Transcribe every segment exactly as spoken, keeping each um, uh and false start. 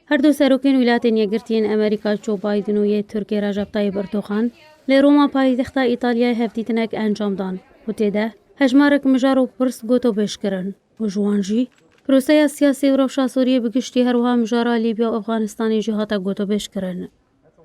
Her du serokên Wîlayetên Yekgirtî yên Amerîka Joe Biden û yê Tirkiyê Recep Tayyip Erdogan li Roma paytexta Îtalyayê hevdîtinek encam dan û tê de hejmarek mijar û pirs gotobêj kirin û ji wan jî proseya siyasî û rewşa Sûriyê bi giştî, her wiha mijara Lîbya û Efxanistanê jî hate gotobêj kirin.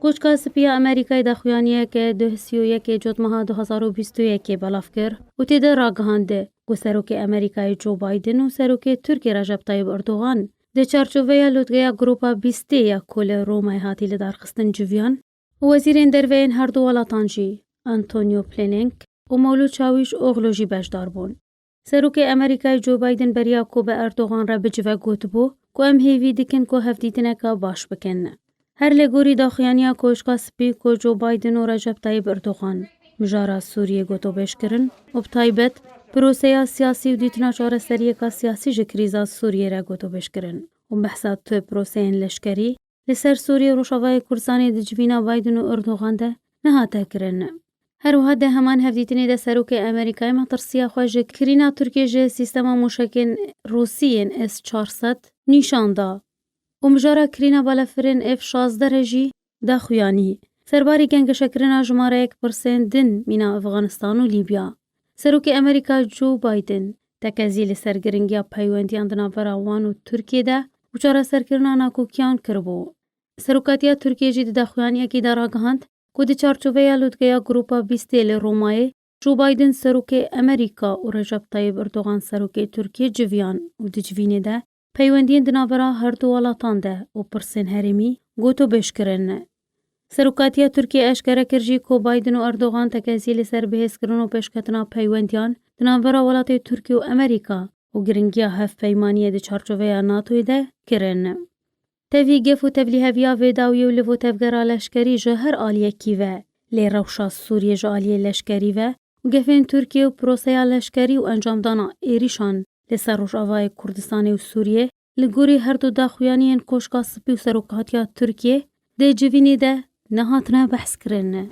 Koçka Spî ya Amerîkayê daxuyaniyeke duh sî û yekê Cotmeha du hezar û bîst û yekê belav kir û tê de ragihand ku Serokê Amerîkayê Joe Biden û Serokê Tirkiyê Recep Tayyip Erdogan di çarçoveya lûtkeya Grupa bîstê ya ku li Romayê hatî lidarxistin civiyan û wezîrên derve yên her du welatan jî Antonio Plenenk û Mewlût Çawîş Oxlu jî beşdar bûn. Serokê Amerîkayê Joe Biden beriya ku bi Erdogan re bicive gotibû ku em hêvî dikin ku hevdîtineka baş bikin. Her li gorî daxuyaniya Koşka Spî ku Joe Biden û Recep Tayyip Erdogan mijara Sûriyê gotobêj kirin û bi taybet proseya siyasî û dîtina çareseriyeka siyasî ji krîza Sûriyê re gotobêj kirin û behsa tu proseyên leşkerî li ser Sûriyê û Rojavayê Kurdistanê di civîna Biden û Erdogan de nehate kirin. Her wiha di heman hevdîtinê de Serokê Amerîkayê metirsiya xwe ji kirîna Tirkiyê ji sîstema mûşekên Rûsî yên S çar sed nîşan da û mijara kirîna balefirên F şazdeh re jî daxuyanî. Serbarî gengeşekirina jimareyek pirsên din mîna Efxanistan û Lîbya. Serokê Amerîka Joe Biden tekezî li ser giringiya peywendiyan di navbera wan û Tirkiyê de û çareserkirina nakokiyan kiribû. Serokatiya Tirkiyê jî di daxuyaniyekî de ragihand ku di çarçoveya lûtkeya Grupa bîstê li Romayê Joe Biden Serokê Amerîka û Recep Tayyip Erdogan Serokê Tirkiyê civiyan û di civînê de peywendiyên di navbera her du welatan de û pirsên herêmî gotobêj kirin. Serokatiya Tirkiyê eşkere kir jî ku Biden û Erdogan tekezî li ser bihêzkirin û pêşketina peywendiyan di navbera welatê Tirkiye û Amerîka û giringiya hevpeymaniyê di çarçoveya NATOyê de kirin. Tevî gef û tevlîheviya vê dawiyê û li bo tevgera leşkerî ji her aliyekî ve, lê rewşa Sûriyê ji aliyê leşkerî ve û gefên Tirkiyê û proseya leşkerî û encamdana êrîşan li ser Rojavayê Kurdistanê û Sûriyê li gorî her du daxuyaniyên Koşka Spî û Serokatiya Tirkiyê dê civînê de nehatine behskirin.